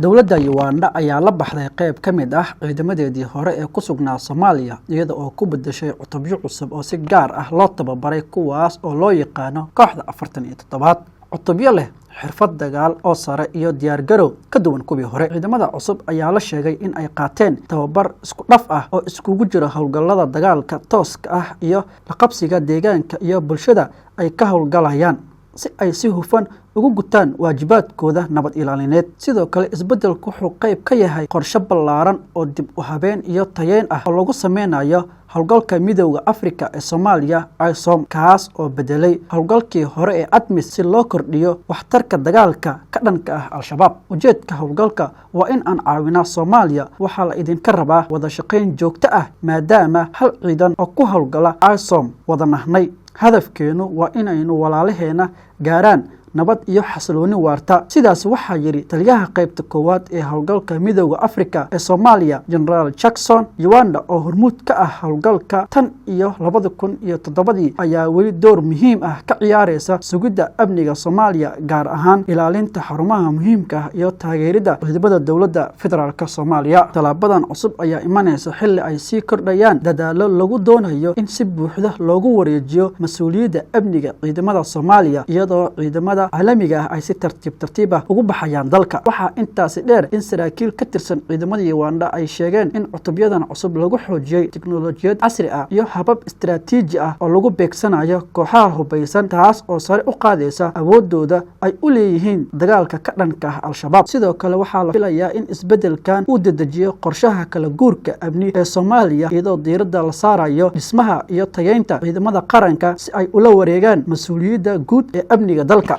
Dowladda Uganda ayaa la baxday qayb ka mid ah ciidamadeedii hore ee ku sugnaa Soomaaliya, iyada oo ku beddeshay cutubyo cusub oo si gaar ah loo tababaray, kuwaas oo loo yaqaano Kooxda 47-aad. Cutubyo leh xirfad dagaal oo sare iyo diyaargarow ka duwan kuwii hore. Ciidamada cusub ayaa la sheegay in ay qaateen tababar isku dhaf ah oo iskugu jira howlgallada dagaalka tooska ah iyo la qabsiga deegaanka iyo bulshada ay ka howlgalayaan, si ay si hufan ugu gutaan waajibaadkooda nabad ilaalineed. Sidoo kale, isbeddelku wuxuu qayb ka yahay qorshe ballaaran oo dib u habeyn iyo tayeyn ah oo lagu sameynayo howlgalka Midowda Afrika ee Soomaaliya, AMISOM, kaas oo bedelay howlgalkii hore ee ATMIS, si loo kordhiyo waxtarka dagaalka ka dhanka ah Al-Shabaab. Ujeedka howlgalka waa in aan caawinaa Soomaaliya. Waxaa la idinka rabaa wada shaqayn joogto ah, maadaama hal ciidan oo ku howlgala AMISOM wada nahnay. Hadafkeenu waa inaynu walaalaheena gaaraan nabad iyo xasilooni waarta. Sidaas waxaa yidhi taliyaha qaybta koowaad ee howlgalka Midowda Afrika ee Soomaaliya, Genaraal Jackson. Uganda oo hormuud ka ah howlgalka tan iyo 2007-dii ayaa weli door muhiim ah ka ciyaareysa sugidda amniga Soomaaliya, gaar ahaan ilaalinta xarumaha muhiimka ah iyo taageeridda ciidamada dowladda federaalka Soomaaliya. Tallaabadan cusub ayaa imaneysa xilli ay sii kordhayaan dadaallo lagu doonayo in si buuxda loogu wareejiyo mas-uuliyadda amniga ciidamada Soomaaliya, iyadoo ciidamada caalamiga ah ay si tartiib tartiib ah ugu baxayaan dalka. Waxaa intaasi dheer in saraakiil ka tirsan ciidamada Uganda ay sheegeen in cutubyadan cusub lagu xoojiyey tiknolojiyad casri ah iyo habab istaraatiiji ah oo lagu beegsanayo kooxaha hubaysan, taas oo sare u qaadaysa awoodooda ay u leeyihiin dagaalka ka dhanka ah Al-Shabaab. Sidoo kale, waxaa la filayaa in isbeddelkan uu dedejiyo qorshaha kala guurka amni ee Soomaaliya, iyadoo diiradda la saarayo dhismaha iyo tayeynta ciidamada qaranka si ay ula wareegaan mas-uuliyadda guud ee amniga dalka.